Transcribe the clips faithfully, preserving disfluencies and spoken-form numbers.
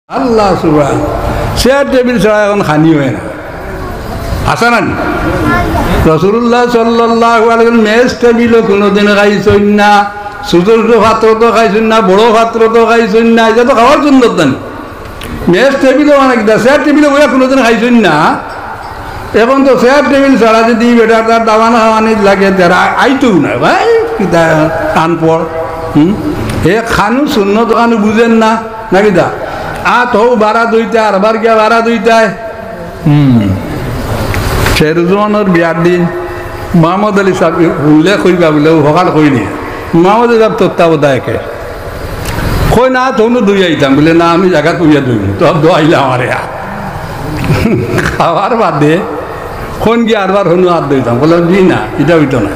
আল্লাহ সুবহান। Chair table ছাড়া এখন খানি অয় না। আছে না নি? রাসূলুল্লাহ সাল্লাল্লাহু আলাইহি ওয়াসাল্লাম মেজ টেবিলও কুনুদিন খাইছইন না, ছোট ছোট পাত্রত খাইছইন না, বড় পাত্রত খাইছইন না, ইটা তো খাওয়ার সুন্নত নানি। মেজ টেবিলও মানে কিতা, চেয়ার টেবিলও বইয়া কুনুদিন খাইছইন না। এখন তো চেয়ার টেবিল ছাড়া যদি বেটার তার দাওয়ান খাওয়ানিত লাগে, তারা আইতউ না, ভাই, কিতা আনপড়। হুম? এ খানু সুন্নত খানু বুঝের না, না কিতা? আত হউ বারা দুইটা, আরবার গিয়া বারা দুইটায়। হুম। শেরুজমানর বিয়ার দিন মোহাম্মদ আলী সাহেব উল্লেখ কইবা বুলে, ও হকাল কইনি। মোহাম্মদ আলী সাহেব তত্ত্বাবধায়কে। কই না, তনু দুই আইতাম। বুলে, "না, আমি জাগা কইয়া দুই, তো দোয়াইলে আমারে আ।" খাওয়ার বাদে কোন গিয়া আরবার হনু হাত ধুইতাম? বললাম, "জি না, ইটা অইতো না।"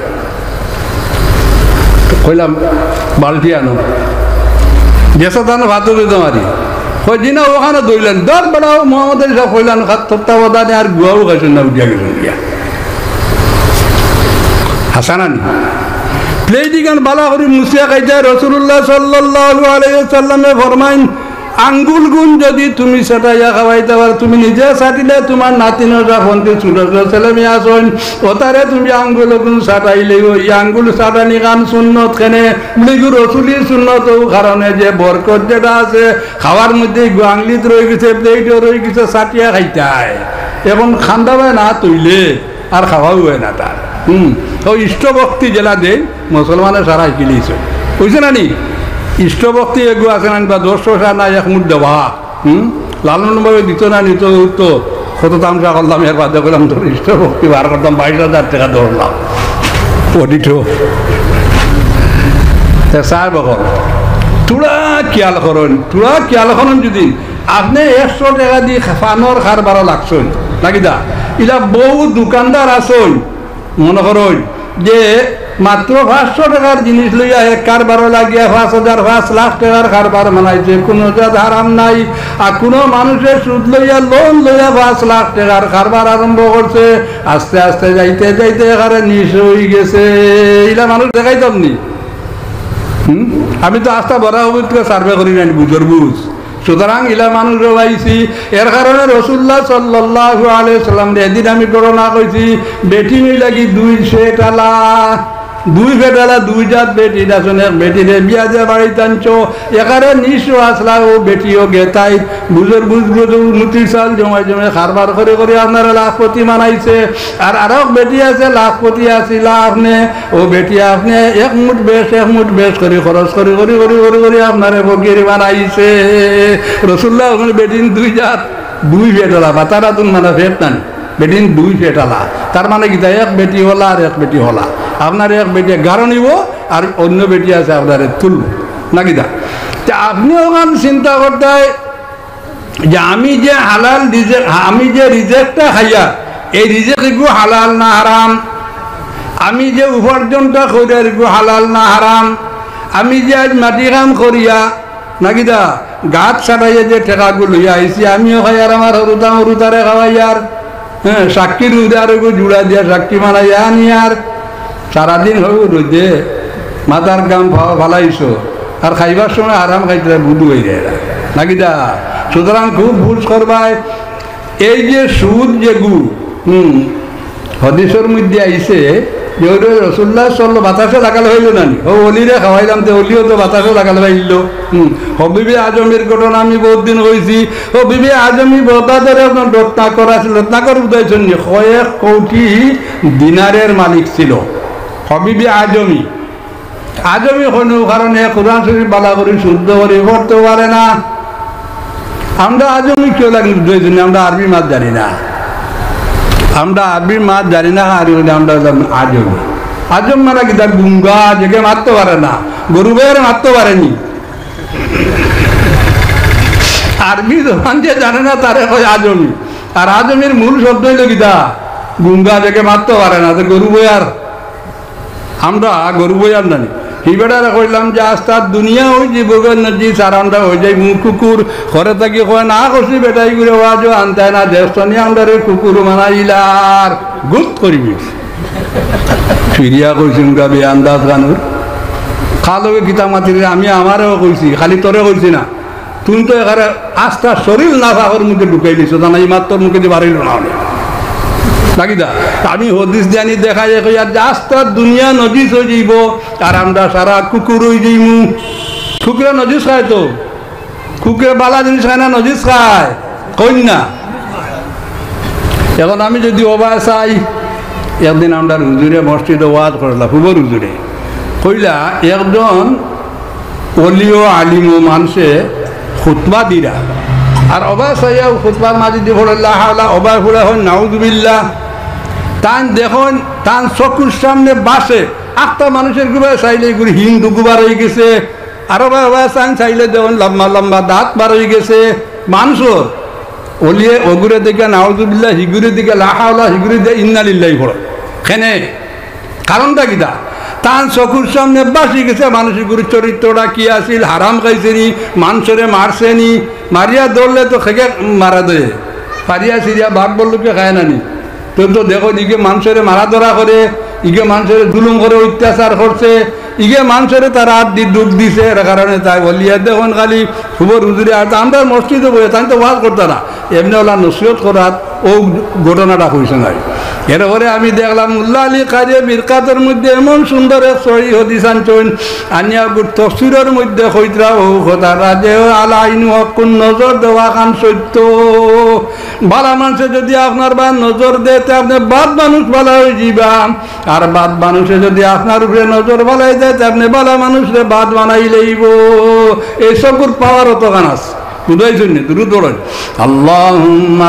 তো কইলাম, "বালতি আনো।" গেছে তানো ভাত ধুইতাম আরি। কই, "জি না, ওখানো ধুইলেন।" দর বেড়াও মোহাম্মদ আলী সাহেব কইলেন, "খাত তত্ত্বাবধানে আর গুয়াও খাইছইন না, উঠিয়া গেছইন গিয়া।" হাসানানি। প্লেট ইখান বালা করি মুছিয়া খাইতে রাসূলুল্লাহ সাল্লাল্লাহু আলাইহি ওয়াসাল্লামে ফরমাইন, আঙ্গুলগুন যদি তুমি চাটাইয়া খাওয়াইতে পারো, তুমি নিজে চাটিলে তুমার নাতিন, নাতিপুতি, ছোট ছোট ছেলে মেয়ে আছইন, অতারে তুমি আঙ্গুলগুন চাটাইলেও, ই আঙ্গুল চাটানি খান সুন্নত কেনে, বুলে ইগু রসুলি সুন্নত, অউ কারণে যে বরকত যেটা আছে, খাওয়ার মধ্যে ইগু আঙ্গুলিত রইগেছে, প্লেটও রইগেছে, চাটিয়া খাইতায়। এখন খান্দা বায় না তইলে আর খাওয়াও অয় না তার। হুম, অউ ইষ্টভক্তি যেলা দেই, মুসলমানে সারা হিকিলিছে। অইছে না নি? ইষ্টভক্তি এগু আছে না নি, বা দশ পয়সা না এক মুঠ দেওয়া। হুম? লালন বাবু দিত না নিত, উঠতো। কত তামশা করলাম, এর বাদে কইলাম, "তোর ইষ্টভক্তি বার করতাম, বাইশ হাজার টেকা ধরলাম।" অডিটো। তে সাহেব অকল, থুড়া খিয়াল করইন, থুড়া খিয়াল করইন যদি আপনে একশো টেকা দি পানর কারবারো লাগছইন, না কিতা? ইলা বউত দোকানদার আছইন, মনো করইন যে মাত্র পাঁচশো টেকার জিনিস লইয়া এক কারবারো লাগিয়া পাঁচ হাজার, পাঁচ লাখ টেকার কারবার বানাইছে, কুনু জাত হারাম নাই। আর কুনু মানুষে সুদ লইয়া, লোন লইয়া পাঁচ লাখ টেকার কারবার আরম্ভ করছে, আস্তে আস্তে যাইতে যাইতে একেবারে নিঃস্ব অইগেছে। ইলা মানুষ দেখাইতাম নি? হুম? আমি তো আস্তা বরাক উপত্যকা সার্ভে করি নাই, বুঝর বুঝ। সুতরাং ইলা মানুষও পাইছি। এর কারণে রাসূলুল্লাহ সাল্লাল্লাহু আলাইহি ওয়াসাল্লামরে এদিন আমি ঘটনা কইছি, বেটিন অইলা গি দুই ফেটালা, দুই ফেটালা, দুই জাত বেটিন আছইন। এক বেটিরে বিয়া দিয়া বাড়িত আনছো, একেবারে নিঃস্ব আছলা, অউ বেটিও গেতাই বুঝর বুঝ বুঝ মুটির চাউল জমাই জমাই কারবার করি করি আপনারে লাখপতি বানাইছে। আর আরক বেটি আছে, লাখপতি আছিলা আপনে, অউ বেটি আপনে এক মুঠ বেশ, এক মুঠ বেশ করি খরচ করি, করি, করি, করি, করি আপনারে ফকির বানাইছে। রাসূলুল্লাহ অখন বেটিন দুই জাত, দুই ফেটালা, বাতারাতুন মানে ফেট নানি, বেটিন দুই ফেটালা। তার মানে কিতা, এক বেটি অলা আর এক বেটি অলা। আপনার এক বেটি গারো নিবো আর অইন্য বেটি আছে আপনারে তুলবো, না কিতা? তে আপনে অখান চিন্তা করতায় যে আমি যে হালাল রিজেক, আমি যে রিজেকটা খাইয়ার, এই রিজেক ইগু হালাল না হারাম? আমি যে উপার্জনটা করিয়ার ইগু হালাল না হারাম? আমি যে আইজ মাটি কাম করিয়া, না কিতা, গাত ছাটাইয়া যে টেকাগু লইয়া আইছি, আমিও খাইয়ার, আমার হুরুতা-মুরুতারে খাওয়াইয়ার, হ্যাঁ, সাক্ষী রুদে আর ইগু জুড়া দিয়া সাক্ষী বানাইয়া আনিয়ার, সারাদিন হউ রইদে, মাথার ঘাম ফালাইছো, আর খাইবার সময় হারাম খাইতে বুধ অই যায় না, না কিতা? সুতরাং খুব বুঝ করবায়, এই যে সুদ যেগু, হুম, হাদিসর মধ্যে আইছে যে অউ রাসূলুল্লাহ সাল্লাল্লাহু বাতাসে লাগাল পাইলো না নি, অউ অলিরে খাওয়াইলাম, তে অলিও তো বাতাসে লাগাল পাইলো। হুম, হবিবে আজমির ঘটনা আমি বউত দিন কইছি। হবিবে আজমি বাগদাদর একজন রত্নাকর আছিল, রত্নাকর বুঝাইছইন নি, কয়েক কোটি দিনারের মালিক ছিল হবিবে আজমি। আজমি কুনু কারণে কোরআন শরীফ বালা করি শুদ্ধ করি পড়তে পারে না। আমরা আজমি কিয় লাগি বুঝাইছইন নি? আমরা আরবি মাত জানি না। আমরা আরবি মাত জানি না, আর অইলে আমরা অইলাম আজমি। আজম মানে কিতা? গুঙ্গা, যেগু মাততে পারে না, গরু বইয়ারে মাততে পারে নি। আরবি জবান যে জানে না, তারে কয় আজমি। আর আজমির মূল শব্দ অইলো কিতা? গুঙ্গা, যেগু মাততে পারে না, তে গরু বইয়ার। আমরা গরু বইয়ার নানি। হি বেটারে কইলাম যে, "আস্তা দুনিয়া অইযিবোগি নজিস, আর আমরা অইযাইমু কুকুর।" ঘরে থাকি কয়, "না করছি বেটা, ইগুরে ওয়াজো আনতায় না, দেখছো নি আমরারে কুকুর বানাইলার।" গুত করিবি। ফিরিয়া কইছইন গা বে আন্দাজ গানুর। খালকে কিতা মাতিরে, আমি আমারেও কইছি, খালি তোরে কইছি না। তুমি তো এখানে আস্তা শরীর নাপাকর মধ্যে ঢুকাই দিছো, জানা, এই মাত্র মুখে দিয়ে বাড়াইল না অনেক। নাকি দা? আমি হদিস জানি, দেখাই, কই আর যে আস্তা দুনিয়া নজিস হয়ে যাইব, আর আমরা সারা কুকুর হয়ে যাইমু। কুকুরে নজিস খায় তো, কুকুরে বালা জিনিস খায় না, নজিস খায়, কই না? এখন আমি যদি ওবা চাই, একদিন আমরা হুজুরে মসজিদে ওয়াজ করলা, খুবর হুজুরে কইলা, একজন অলিও আলিমও মানষে খুতবা দিরা, আর ওবা চাইয়াও খুতবার মাঝে দি পড়ে লা হাওলা, ওবা পড়ে হন নাউজুবিল্লাহ। তান দেখুন, তান চকুর সামনে বাসে আখতা মানুষের গুবা চাইলে এগুলি হিন্দু গুবার হয়ে গেছে, আর ওবা ওবা চান চাইলে দেখুন লম্বা লম্বা দাঁত বার হয়ে গেছে। মানুষর অলিয়ে অগুরে দিকে নাউজুবিল্লাহ, হিগুরে দিকে লা হাওলা, হিগুরে দিকে ইন্না লিল্লাহি পড়ে। কেনে? কারণটা কিতা? তান চকুর সামনে বাসি গেছে মানুষগুলোর চরিত্রটা কি আছিল, হারাম খাইছে নি, মানুষরে মারছে নি, মারিয়া ধরলে তো খেকে মারা দেয়, ফারিয়া সিরিয়া বাঘ বললুকে খায় না নি। তো, তো দেখো, ইগে মানুষরে মারা ধরা করে, ইগে মানুষরে জুলুম করে, অত্যাচার করছে, ইগে মানুষরে তারা আত দি দুখ দিছে, এর কারণে তাই বলিয়া দেখুন খালি খুবর হুজুরে আর আমরা মসজিদে বসে, তাই তো ওয়াজ করতাম না, এমনি ওলা নসিহত করার ও ঘটনাটা কইছে নাই। এরপরে আমি দেখলাম মোল্লা আলী কাজে মিরকাতর মধ্যে এমন সুন্দর এক সহি হদিস আনছইন, আনিয়া গুর তফসিরর মধ্যে কইতরা ও কথা রাজে আলাইন হকুন নজর দেওয়া খান সত্য। বালা মানুষে যদি আপনার বা নজর দেয়, তে আপনি বাদ মানুষ বালা হয়ে যাইবা। আর বাদ মানুষে যদি আপনার উপরে নজর বালাই দেয়, তে আপনি বালা মানুষরে বাদ বানাই লইব। এই চকুর পাওয়ার অতখান আছে। বুঝাইছইন নি? দুরুদ পড়েন। اللهم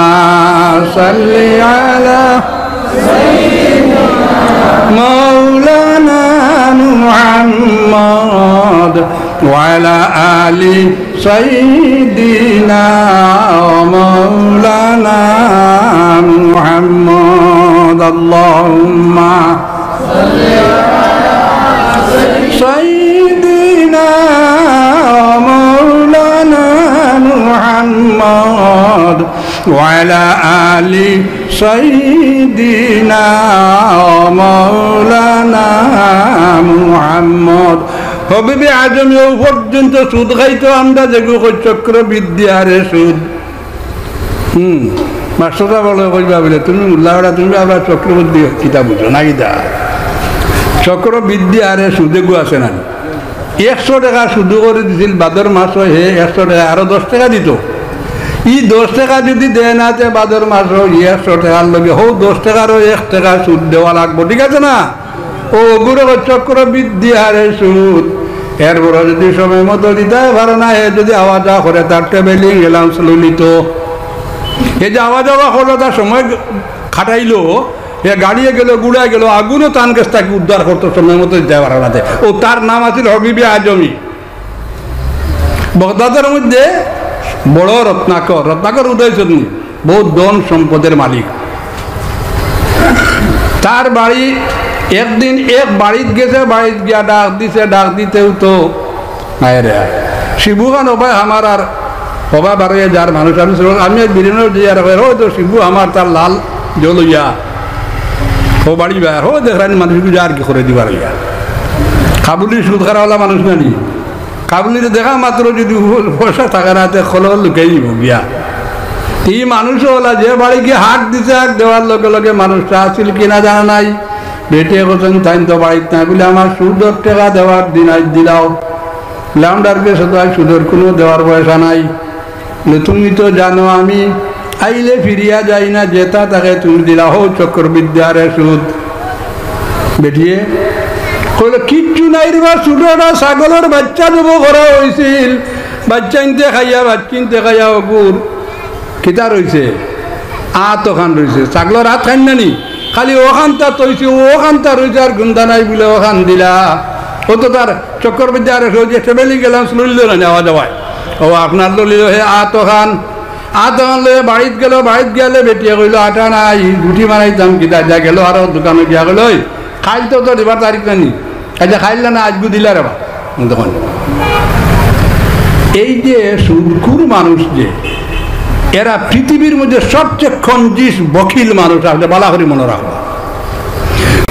صل على مولانا محمد وعلى آل سيدنا ومولانا محمد. اللهم سيدنا ومولانا محمد وعلى آل سيدنا ومولانا محمد. হবিবে আজম এও পর্যন্ত সুদ খাইতো আমরা যেগু কই চক্রবৃদ্ধি হারে সুদ। হুম, মাস্টার সাহেব বলে কইবা বলে, "তুমি মোল্লা বেটা, তুমি আবার চক্রবৃদ্ধি কিতা বুঝো না কিতা? চক্রবৃদ্ধি হারে সুদে গু আছে না?" একশো টেকা সুদ করে দিছিল, বাদর মাসো হে একশো টেকা আরো দশ টেকা দিত। ই দশ টেকা যদি দেয় না, তে বাদর মাসো ই একশো টেকার লগে হউ দশ টেকারও এক টেকা সুদ দেওয়া লাগবো, ঠিক আছে না? ও গুরু চক্রবৃদ্ধি হারে সুদ। এরপরে যদি সময় মতো দিতে পারে না, হে যদি আওয়া যাওয়া করে, তার travelling allowance লইলিত। এই যে আওয়া যাওয়া করলো, তার সময় খাটাইলো, এ গাড়িয়ে গেল, গুড়ায় গেল, আগুনও তান গেছ থাকি উদ্ধার করতো সময় মতো দিতে পারে না। ও তার নাম আছিল হবিবে আজমি। বগদাদর মধ্যে বড় রত্নাকর, রত্নাকর উদয় চন্দ্র, বহুত ধন সম্পদের মালিক। তার বাড়ি একদিন এক বাড়িত গেছে, বাড়িত গিয়া ডাক দিছে, ডাক দিতেও তো আয় রে আয়। শিবু খান ওবায় আমার আর ওবায় বারোয় যার মানুষ, আমি সব, আমি এক বিরিয়ানি যে আর হয়, "হো তো শিবু আমার তার লাল জল হইয়া, ও বাড়ি বা, হো দেখরানি মানুষ যার কি করে দিবার হইয়া।" কাবুলি সুদ খারাওয়ালা মানুষ না নি? কাবুলিরে দেখা মাত্র যদি পয়সা থাকে না, তে খলল লুকাই দিব গিয়া। এই মানুষ ওলা যে বাড়ি গিয়া হাক দিছে, হাক দেওয়ার লগে লগে মানুষটা আছিল কিনা জানা নাই। বেটিয়ে কইছইন, "তাইন তো বাড়িত নাই।" বলে, "আমার সুদর টেকা দেওয়ার দিন আইজ দিলাও।" লামডার গেছে তো আইজ সুদর কুনু দেওয়ার পয়সা নাই। বলে, "তুমি তো জানো আমি আইলে ফিরিয়া যাই না, যেতা থাকে তুমি দিলা, হউ চক্রবৃদ্ধি হারে সুদ।" বেটিয়ে কইল, "কিচ্ছু নাই রে বা, ছোট একটা ছাগলর বাইচ্চা জবো করা হইছিল, বাইচ্চাইন্তে খাইয়া, বাইচ্চিন্তে খাইয়া অগুর কিতা রইছে, আত অখান রইছে, ছাগলর আত খাইন না নি, খালি অখানতা থইছে, অখানতা রইছে, আর গুন্দা নাই বলে অখান দিলা।" ও তো তার চক্রবৃদ্ধি হারে সুদ, যে travelling allowance লইল না নেওয়া যাওয়ায়, ও আপনার লইল হে আত অখান, আত অখান লইয়া বাড়িত গেল, বাড়িত গেলে বেটিয়ে কইল, "আটা নাই, রুটি বানাইতাম কিতা?" যা গেল আরো দোকানো গিয়া কইল, "ওই, কাইল তো তোর দিবার তারিখ নানি, আচ্ছা কাইল না, আইজগু দিলা রে বা।" তখন এই যে সুদখুর মানুষ যে, এরা পৃথিবীর মধ্যে সবচেয়ে কঞ্জুস বখিল মানুষ, আপনি বালা করে মনে রাখবা।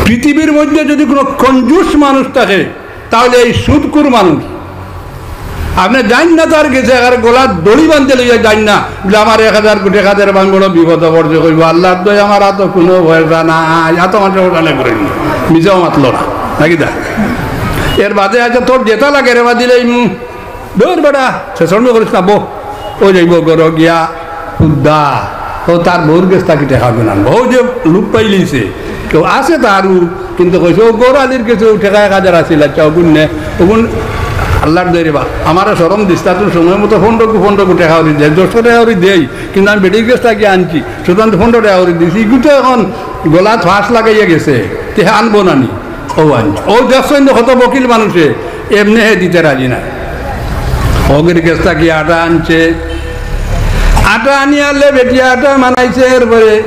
পৃথিবীর মধ্যে যদি কোনো কঞ্জুস মানুষ থাকে, তাহলে এই সুদখুর মানুষ। আপনে যাইন না তার গেছে, আর গলাত দড়ি বান্ধি লইয়া যাইন না, বুলে, "আমার এক হাজার কোটি খাদের বান বড় বিপদো পড়ছে।" কইবো, "আল্লার দোহাই, আমার আতো কুনু পয়সা নাই।" আতো মানষে পয়সা নাই করি, মিছাও মাতলো না, নাকিতা? এর বাদে, "আচ্ছা, তোর যেতা লাগে রে বা দিলে, উম, দৌড় বেটা, সে শরম করিস না, বো।" ও যাইবো ঘরো গিয়া, হুদ্দা, ও তার বউর গেছ থাকি টেকা গুনান। বউ যে লুক পাইলিছে, কেউ আছে তারও, কিন্তু কইছে, "ও গৌর আলীর গেছে ও টেকা এক হাজার আছিল, আচ্ছা, ওগুন নে, ওগুন আল্লার দোহাই রে বা, আমারে শরম দিস, তা তুই সময় মতো পনেরো কু, পনেরো কু টেকা করি দেয়, দশ টেকা করি দেই, কিন্তু আমি বেটির গেছ থাকি আনছি, সুতরাং তো পনেরো টেকা করি দিছি, ইগু তো এখন গলাত ফাঁস লাগাইয়া গেছে, তে আনবো না নি?" ও আনছে। ও দেখছইন তো কত বকিল মানষে, এমনে হে দিতে রাজি না। হগির গেছ থাকি আটা আনছে, আটা আনিয়া লে বেটিয়ে আটা বানাইছে, এরপরে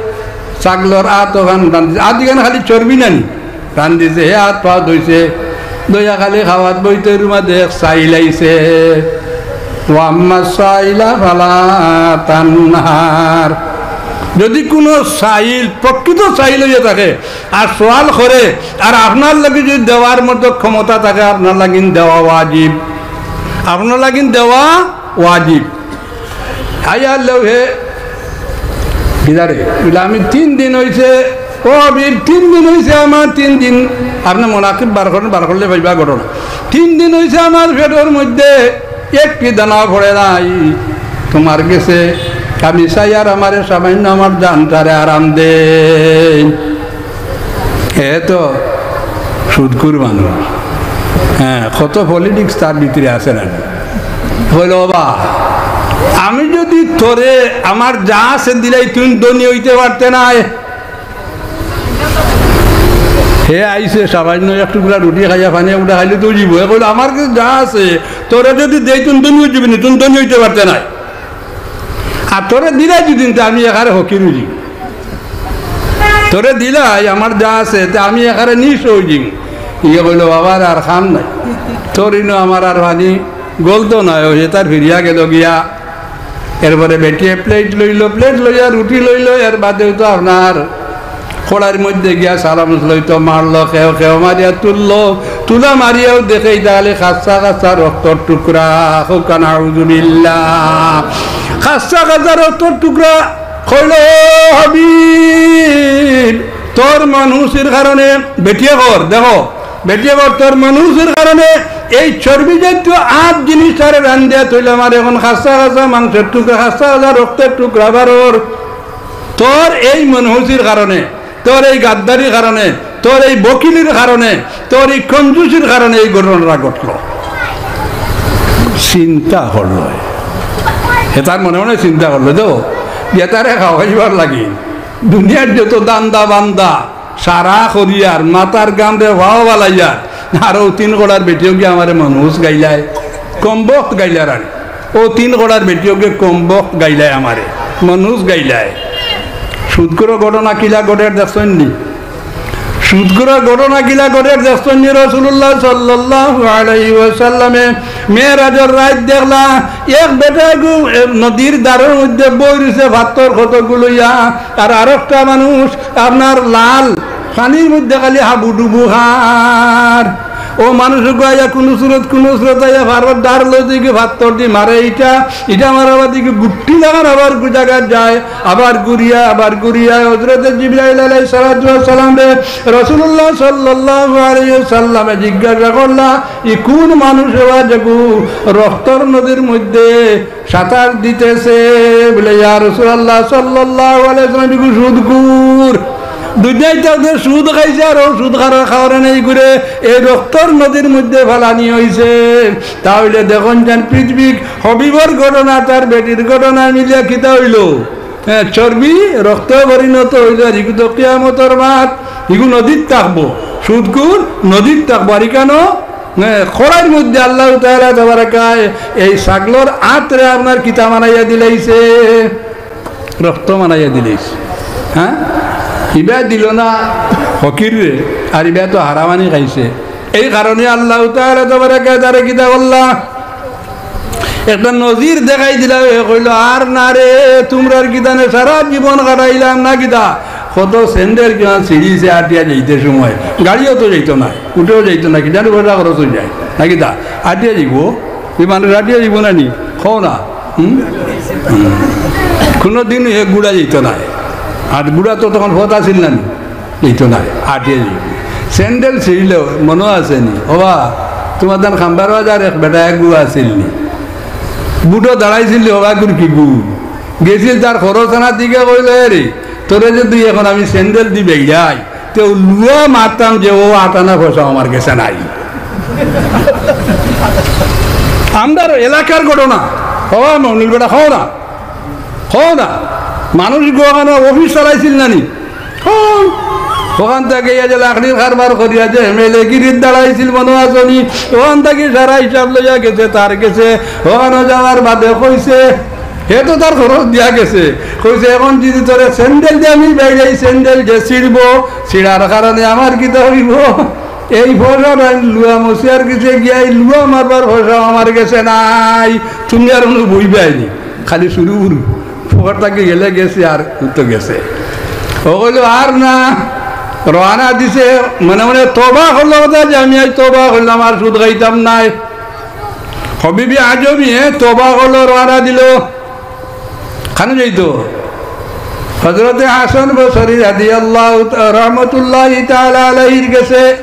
ছাগলর আত ওখান রান্ধিছে, আত ইখান খালি চর্বি নানি রান্ধিছে, হে আত পাও ধইছে, ধইয়া খালি খাওয়াত বইতে রুমা দেখ চাইল আইছে, "ওয়া আম্মা সাইলা ফালা তানহার।" যদি কুনু চাইল, প্রকৃত চাইল অইয়া থাকে, আর সওয়াল করে, আর আপনার লাগি যদি দেওয়ার মতো ক্ষমতা থাকে, আপনার লাগিন দেওয়া ওয়াজিব, আপনার লাগিন দেওয়া ওয়াজিব। আইয়া আল্লাহ হে কিদারে, বুলে, "আমি তিন দিন অইছে, ও হাবিব, তিন দিন অইছে আমার, তিন দিন।" আপনে মুনাকিব বার করইন, বার করলে পাইবা ঘটনা। "তিন দিন অইছে আমার পেটর মধ্যে একটি দানা পড়ে নাই, তুমার গেছে আমি চাইয়ার আমারে সামাইন্য আমার জানটারে আরাম দেইন।" হে তো সুদখুর মানুষ, হ্যাঁ, কত politics তার ভিতরে আছে না? কইলো, "ওবা, আমি যদি তোরে আমার যা আছে দিলাই, তুই ধনী অইতে পারতে নায়।" হে আইছে সামাইন্য এক টুকরা রুটি খাইয়া, পানি উঠা খাইলে তো অইবো। হে কইলো, "আমার গেছে যা আছে, তোরে যদি দেই, তুই ধনী অইযিবে নি, তুই ধনী অইতে পারতে নায়। আর তোরে দিলাই যদি, তে আমি একেবারে ফকির অইযিমু। তোরে দিলাই আমার যা আছে, তে আমি একেবারে নিঃস্ব অইযিমু।" ইয়ে কইলো, "বাবার আর কাম নাই, তোর ইনো আমার আর পানি গলতো নায়।" অউ হে তার ফিরিয়া গেলো গিয়া। এরপরে বেটিয়ে plate লইলো, plate লইয়া রুটি লইলো, এর বাদেও তো আপনার কড়াইর মধ্যে গিয়া চামচ লইতো, মারলো, খেও খেও মারিয়া তুললো, তুলা মারিয়াও দেখে ইটা খালি কাঁচা কাঁচা রক্তর টুকরা। কউক্কা নাউজুবিল্লাহ। কাঁচা কাঁচা রক্তর টুকরা। কইলো, "ও হাবিব, তোর মনহুসির কারণে," বেটিয়ে কর, দেখো, বেটিয়ে কর, "তোর মনহুসির কারণে এই চর্বি জাতীয় আত জিনিসটারে রান্ধিয়া থইলাম, আর এখন কাঁচা কাঁচা মাংসর টুকরা, কাঁচা কাঁচা রক্তর টুকরা বারর। তোর এই মনহুসির কারণে, তোর এই গাদ্দারির কারণে, তোর এই বকিলির কারণে, তোর এই কঞ্জুসির কারণে এই ঘটনাটা ঘটলো।" চিন্তা করলো, হে তার মনে মনে চিন্তা করলো, তো বেটারে খাওয়াইবার লাগি দুনিয়ার যত ধান্দা বান্দা সারা করিয়ার, মাথার ঘামরে পাও ফালাইয়ার, আর অউ তিন কড়ার বেটিয়ে গিয়া আমারে মনহুস গাইলায়, কমবখত গাইলায়। আর অউ তিন কড়ার বেটিয়ে গিয়া কমবখত গাইলায় আমারে, মনহুস গাইলায়। সুদখুরর ঘটনা কিলা ঘটের দেখছইন নি? সুদখুরর ঘটনা কিলা ঘটের দেখছইন নি? রাসূলুল্লাহ সাল্লাল্লাহু আলাইহি ওয়াসাল্লামে মেরাজর রাইত দেখলা, এক বেটাগু, এ, নদীর ধারর মধ্যে বই রইছে, পাত্থর কতগু লইয়া, আর আরোকটা মানুষ আপনার লাল পানির মধ্যে খালি হাবুডুবু খার। অউ মানুষগু আইয়া কুনু সুরত, কুনু সুরত আইয়া পারর ধার লইয়া দেখি পাত্থর দি মারে ইটা, ইটা মারার বাদে দেখি গুট্টি লাগান আবার গু-, জাগাত যায়, আবার ঘুরিয়া, আবার ঘুরিয়া। হযরতে জিবরাইল আলাইহিস সালাতু ওয়াস সালামরে রাসূলুল্লাহ সাল্লাল্লাহু আলাইহি ওয়াসাল্লামে জিজ্ঞাসা করলা, "ই কুন মানুষ অইবো যেগু রক্তর নদীর মধ্যে সাঁতার দিতেছে?" বলে, "ইয়া রাসূলুল্লাহ সাল্লাল্লাহু আলাইহি ওয়াসাল্লাম, ইগু সুদখুর। দুনিয়াত থাকতে সুদ খাইছে আর অউ সুদ খাওয়ার কারণে ইগুরে এই রক্তর নদীর মধ্যে ফালানি অইছে।" তা অইলে দেখইন যেন পৃথিবীর হাবিবর ঘটনা, তার বেটির ঘটনা মিলিয়া কিতা অইলো? হ্যাঁ, চর্বি রক্ত পরিণত অইলো, আর ইগু তো কিয়ামতর মাত, ইগু নদীত থাকবো, সুদখুর নদীত থাকবো। আর ইখানো, হ্যাঁ, কড়াইর মধ্যে আল্লাহ তাআলা তাবারাকায় এই ছাগলর আতরে আপনার কিতা বানাইয়া দিলাইছে, রক্ত বানাইয়া দিলাইছে। হ্যাঁ, ইবায় দিলো না ফকিররে, আর ইবায় তো হারাম আনি খাইছে। এই কারণে আল্লাহ তাআলা তাবারাকায় তারে কিতা করলা, একটা নজির দেখাই দিলা, হে কইলো, "আর না রে, তুমরার কিতানে সারা জীবন কাটাইলাম না কিতা?" কত স্যান্ডেল কিমান ছিঁড়িছে আটিয়া যাইতে সময়, গাড়িও তো যাইতো না, উঠেও যাইতো না, কিতানে পয়সা খরচ অইযায় না কিতা, আটিয়া যাইবো। ই মানুষ আটিয়া যাইবো না নি? কও না। হুম? হুম। কুনুদিন হে গুড়া যাইতো নায়। আর গুড়া তো তখন পথ আছিল না নি? যাইতো নায়, আটিয়া যাইবো। স্যান্ডেল ছিঁড়িল, মনো আছে নি? ওবা, তুমার দান খাম্বার বাজার এক বেটা এক গু আছিল নি? বুটো দাঁড়াইছিল, ওবা গুর কি গু? গেছিল তার খরচ আনার দিকে কইল, "এ রে, তোরে যদি এখন আমি স্যান্ডেল দি বেড়াই, তে ও লুয়া মারতাম যে ও আটানা পয়সা আমার গেছে নাই।" আমরার এলাকার ঘটনা। ওবা মনির বেটা, কও না, কও না। মানুষ গো ওখানো অফিস চালাইছিল না নি? কও। ওখান থাকি ইয়া যে লাকড়ির কারবার করিয়া যে এমএলএ গিরিত দাঁড়াইছিল, মনো আছে নি? ওখান থাকি সারা হিসাব লইয়া গেছে তার গেছে। ওখানো যাওয়ার বাদে কইছে, হে তো তার খরচ দিয়া গেছে। কইছে, "এখন যদি তোরে স্যান্ডেল দিয়া আমি বেড়াই, স্যান্ডেল যে ছিঁড়বো, ছিঁড়ার কারণে আমার কিতা অইবো?" এই পয়সা নাই, লুয়া মসিয়ার গেছে গিয়া এই লুয়া মারবার পয়সা আমার গেছে নাই। তুমি আর কুনু বইবায় নি, খালি শুরু করু। পকেট থাকি গেলে গেছে, আর তো গেছে। ও কইল, "আর না।" রওয়ানা দিছে, মনে মনে তওবা করলো, কথা যে, "আমি আজ তওবা করলাম, আর সুদ খাইতাম নায়।" হবিবে আজমিয়ে তওবা করলো, রওয়ানা দিল। কানো যাইতো? হযরতে হাসান বসরি রাদিয়াল্লাহু তা-, রহমতুল্লাহি তাআলা আলাইহির গেছে।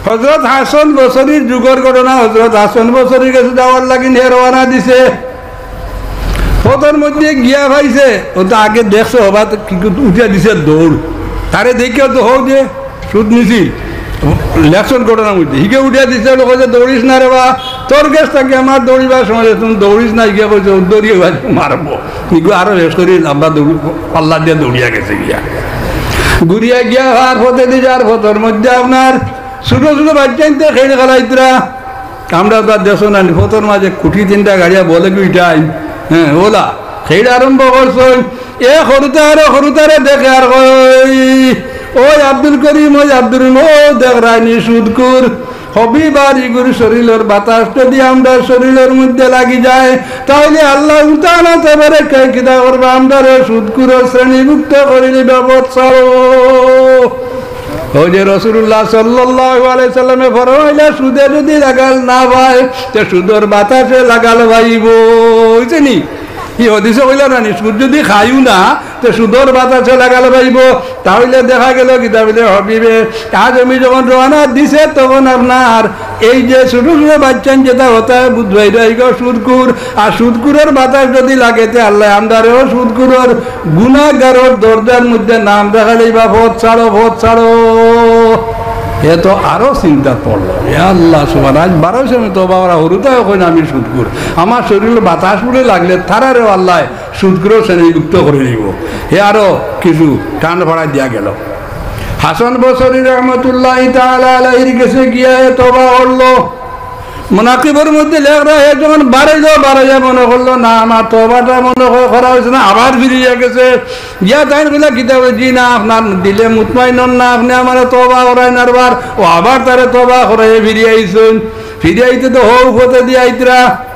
হযরত হাসান বসরির যুগর ঘটনা, হযরত হাসান বসরির গেছে যাওয়ার লাগি হে রওয়ানা দিছে। পথর মধ্যে গিয়া পাইছে, ও তো আগে দেখছে, হবা তো কি উঠিয়া দিছে দৌড়। তারে দেখিয়া তো হউ যে সুদ নিছি, লেকশন ঘটনার মধ্যে। হিগে উঠিয়া দিছে, লোক কইছে, "দৌড়িস না রে বা, তোর গেছ থাকি আমার দৌড়িবার সময়, তুমি দৌড়িস না।" হিগে কইছে, "ও দৌড়িয়ে বাড়ি মারবো।" হিগু আরো বেশ করি লম্বা দৌড়, পাল্লা দিয়া দৌড়িয়া গেছে গিয়া। ঘুরিয়া গিয়া আর পথে দি যার পথর মধ্যে আপনার ছোট ছোট বাচ্চাইন্তে খেল খেলাইতরা। আমরা তো আর দেশো না, পথর মাঝে কুটি তিনটা গাড়িয়া বলে দুইটাই, হ্যাঁ, ওলা খেল আরম্ভ করছইন। এ হুরুতা আরো হুরুতারে দেখে আর কয়, "ওই, ওই আব্দুল করিম, ওই আব্দুল রহিম, ও দেখ রাইনি সুদখুর।" হবিব আর ইগুর শরীলর বাতাস যদি আমরার শরীলর মধ্যে লাগি যায়, তাইলে আল্লাহ তাআলা তাবারাকা কিতা করবা, আমরারে সুদখুরর শ্রেণীভুক্ত করি দিবা। বৎসল, ওই যে রাসূলুল্লাহ সাল্লাল্লাহু আলাইহি সাল্লামে ফরমাইলা, সুদে যদি লাগাল না পায়, তে সুদর বাতাসে লাগাল পাইবো, অইছে নি? ই হাদিসে কইলা না নি, সুদ যদি খাইও না, তে সুদর বাতাসে লাগাল পাইবো। তাইলে দেখা গেল কিতা বলে, হবিবে আজমি যখন রওয়ানা দিছে, তখন আপনার এই যে ছোট ছোট বাচ্চাইন যেটা হতা বুঝবাই রইগো সুদখুর, আর সুদখুরর বাতাস যদি লাগে, তে আল্লাহ আমরারেও সুদখুরর গুনাগারর দরজার মধ্যে নাম লেখাইলাইবা, "পথ ছাড়ো, পথ ছাড়ো।" এ তো আরো চিন্তা পড়লো, "এ আল্লাহ সুবহান, আজ বারো সময় তো বাবা হুরুতায় কই না আমি সুদখুর, আমার শরীলর বাতাস বুলে লাগলে তারারেও আল্লাহ সুদখুরর শ্রেণীভুক্ত করি দিবো।" হে আরো কিছু টান ফাড়া দিয়া গেল। হাসান বসরি রহমতুল্লাহি তাআলা আলাইহির গেছে গিয়া হে তওবা করলো। মুনাকিবর মধ্যে লেখরা, হে যখন বারইলো, বারইয়া মনে করলো, "না, আমার তওবাটা মনে হয় করা অইছে না", আবার ফিরিয়া গেছে। গিয়া তাইন কইলা, "কিতা?" বলে, "জি না, আপনার দিলে মুতমাইন অন না, আপনে আমারে তওবা করাইন আরবার।" ও আবার তারে তওবা করাইয়া ফিরিয়া আইছইন। ফিরিয়া আইতে তো হউ পথে দিয়া আইতরা।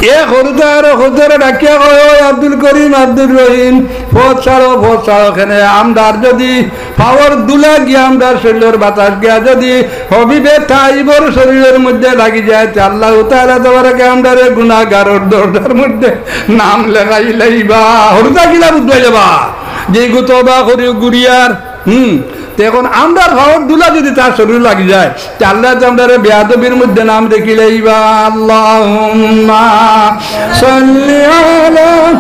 এ হুরুতা আরো হুরুতারে ডাকিয়া কয়, "ওই আব্দুল করিম, আব্দুর রহিম, পথ ছাড়ো, পথ ছাড়ো।" কেনে আমরার যদি পাওর ধুলা গিয়া, আমরার শরীলর বাতাস গিয়া যদি হবিবে তাইবর শরীলর মধ্যে লাগি যায়, তে আল্লাহ তাআলা তাবারাকা আমরারে গুনাগারর দরজার মধ্যে নাম লেখাইলাইবা। হুরুতা কিলা বুঝবাই যাবা যে ইগু তওবা করি ঘুরিয়ার, হুম, তে এখন আমরার পাওর ধুলা যদি তার শরীলো লাগি যায়, তে আল্লাহ তো আমরারে বেয়াদবির মধ্যে নাম লেখিলাইবা। আল্লাহুম্মা সাল্লি আলা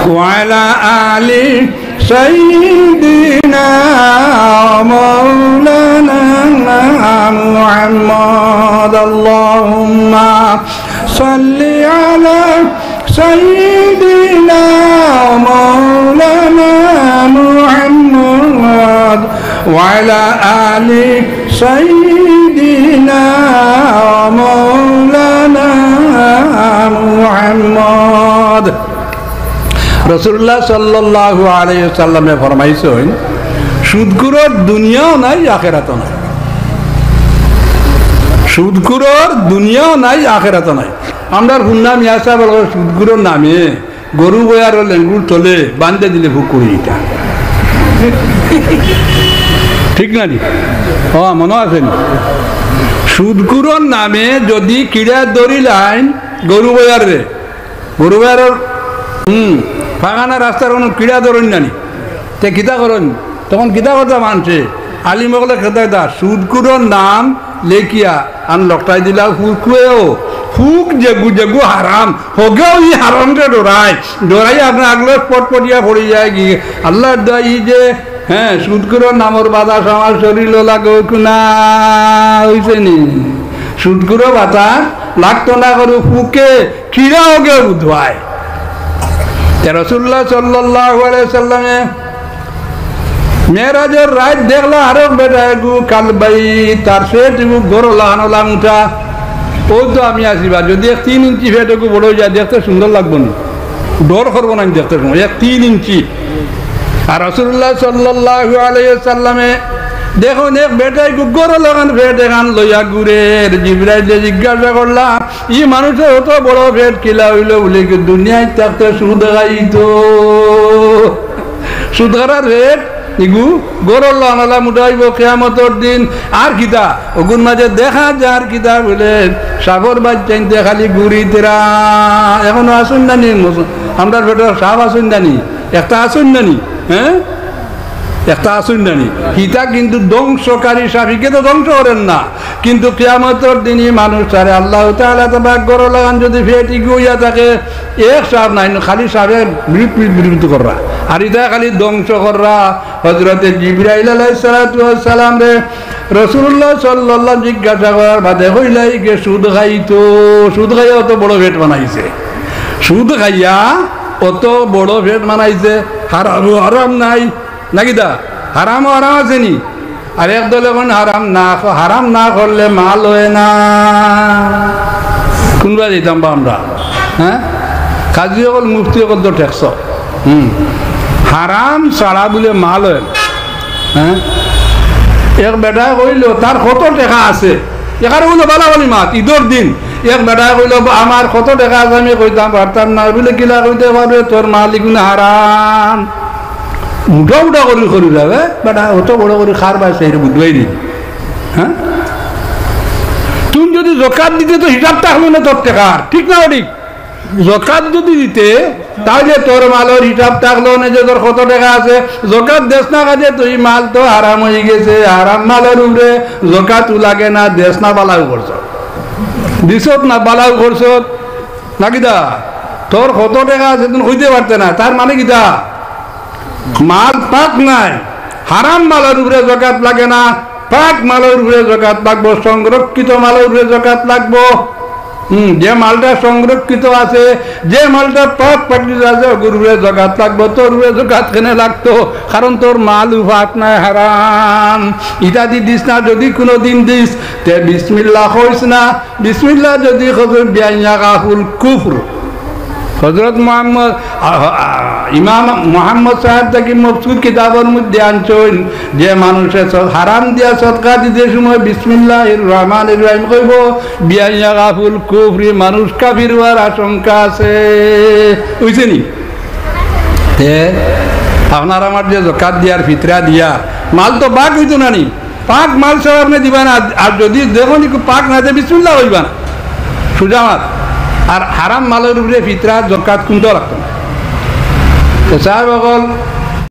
ওয়া আলা আলি সাইয়্যিদিনা মাওলানা মুহাম্মদ। আল্লাহুম্মা সাল্লি আলা সাইয়্যিদিনা মাওলানা মুহাম্মদ ওয়া আলা আলি সাইয়্যিদিনা মাওলানা মুহাম্মদ। রাসূলুল্লাহ সাল্লাল্লাহু আলাইহি ওয়াসাল্লামে ফরমাইছইন, "সুদখুরর দুনিয়াও নাই, আখেরাতও নাই।" সুদখুরর দুনিয়াও নাই, আখেরাতও নাই। আমরার হুন্না মিয়া সাহেব অকল সুদখুরর নামে গরু বয়ার লেঙ্গুর তলে বান্ধে দিলে ফুক করি দিতা। ঠিক না নি? ও, মনো আছে নি? সুদখুরর নামে যদি কিড়া ধরিলাইন গরু বয়াররে, গরু বয়ারর, হুম, ফাগানা রাস্তার কুনু কিড়া ধরইন না নি? তে কিতা করইন? তখন কিতা করতা মানষে? আলিম অকলে খেদাই দা, সুদখুরর নাম লেখিয়া আন লটকাই দিলা ফুকুয়েও, ফুক যেগু যেগু হারাম, হগেও ই হারামরে ডরায়, ডরাই আপনার আগলো পটপটিয়া পড়ি যায় গি। আল্লার দোয়াই যে, হ্যাঁ, সুদখুরর নামর বাতাস আমার শরীলো লাগউক না, অইছে নি? সুদখুরর বাতাস লাগতো না করু ফুকে, কিড়া হগেও বুধবায়। তে রাসূলুল্লাহ সাল্লাল্লাহু আলাইহি সাল্লামে মেরাজর রাইত দেখলা আরক বেটা এগু কালবাই, তার পেট এগু গরর লাখান অলা মুটা। অউ তো আমি আছি বা, যদি এক তিন ইঞ্চি পেট এগু বড় অই যায়, দেখতে সুন্দর লাগবো নি? ডর করবো না নি দেখতে সময়, এক তিন ইঞ্চি। আর রাসূলুল্লাহ সাল্লাল্লাহু আলাইহি সাল্লামে দেখইন এক বেটা এগু গরর লাখান পেট এখান লইয়া ঘুরের। জিব্রাইলে জিজ্ঞাসা করলা, ই মানুষর অত বড় পেট কিলা অইলো? বুলে কি দুনিয়াত থাকতে সুদ খাইতো। সুদ খাওয়ার পেট, ইগু গরর লাখান অলা মুটা অইবো কিয়ামতর দিন। আর কিতা? অগুর মাঝে দেখা যার কিতা বুলে সাপর বাইচ্চাইন্তে খালি ঘুরিতরা। এখনো আছইন না নি মুস-, আমরার পেটো সাপ আছইন না নি? একটা আছইন না নি? হ্যাঁ? একটা আছইন না নি? হিতা কিন্তু ধ্বংসকারী সাপ, হিগে তো ধ্বংস করের না। কিন্তু কিয়ামতর দিন ই মানুষটারে আল্লাহ তাআলা তাবারক গরর লাখান যদি পেট ইগু অইয়া থাকে, এক সাপ নায়, খালি সাপে বিরুত বিরুত বিরুত কররা। আর ইতা খালি ধ্বংস কররা। হযরতে জিব্রাইল আলাইহিস সালাতু ওয়াস সালামরে রাসূলুল্লাহ সাল্লাল্লাহু আলাইহি জিজ্ঞাসা করার বাদে কইলা, ইগে সুদ খাইতো, সুদ খাইয়া অত বড় পেট বানাইছে। সুদ খাইয়া অত বড় পেট বানাইছে, হারাম, হারাম নাই। না কিতা? হারামও হারাম আছে নি? আর এক দলে কইন হারাম না ক-, হারাম না করলে মাল অয় না। কুনবায় যাইতাম বা আমরা? হ্যাঁ? কাজী অকল, মুফতি অকল তো ঠেকছ। হুম। হারাম ছাড়া বুলে মাল অয় না। হ্যাঁ? এক বেটায় কইলো, তার কত টেকা আছে। এখানে বুলে বালা বালি মাত, ইদর দিন। এক বেটায় কইলো, আমার কত টেকা আছে আমি কইতাম পারতাম না। বুলে, কিলা কইতে পারবে? তোর মাল ইগুন হারাম। মুটা মুটা করি করি যাবে, বেটা অত বড় করি খার বায় সেইটা বুঝবাই নি। হ্যাঁ? তুই যদি জকাত দিতে তো হিসাব থাকলো না তোর টেকার, ঠিক না ঠিক? জকাত যদি দিতে, তাইলে তোর মালর হিসাব থাকলো না যে তোর কত টেকা আছে। জকাত দেস না কাজে তুই মাল তো হারাম অই গেছে, হারাম মালর উপরে জকাতও লাগে না, দেস না বালাউ করছ। দিছত না বালাউ করছ, না কিতা? তোর কত টেকা আছে তুই কইতে পারতে না, তার মানে কিতা? মাল পাক নাই, হারাম মালর উপরে জকাত লাগে না, পাক মালর উপরে জকাত লাগবো, সংরক্ষিত মালর উপরে জকাত লাগবো। হুম, যে মালটা সংরক্ষিত আছে, যে মালটা পাক পাকিজা আছে, অগুর উপরে জকাত লাগবো, তোর উপরে জকাত কেনে লাগতো? কারণ তোর মাল পাক নাই, হারাম। ইতা দি দিস না, যদি কুনুদিন দিস, তে বিসমিল্লাহ কইস না, বিসমিল্লাহ যদি কইস, বিআন ইয়াকাহুল কুফর। হযরত মুহাম্মদ, আ, আ, ইমাম মুহাম্মদ সাহেব থাকি মবসুত কিতাবর মধ্যে আনছইন, যে মানুষে স-, হারাম দিয়া সদকা দিতে সময় বিসমিল্লাহির রহমানির রহিম কইবো, বিআন ইয়াকাহুল কুফরি, মানুষ কাফির অওয়ার আশঙ্কা আছে। বুঝছইন নি? তে আপনার আমার যে জকাত দিয়ার ফিতরা দিয়ার মাল তো বাক অইতো না নি? পাক মাল ছাড়া আপনে দিবা না, আর যদি দেখইন ইগু পাক না, তে বিসমিল্লাহ কইবা না, সুজা মাত। আর হারাম মালর উপরে ফিতরা, জকাত কুনটাও লাগতো না। তো সাহেব অকল,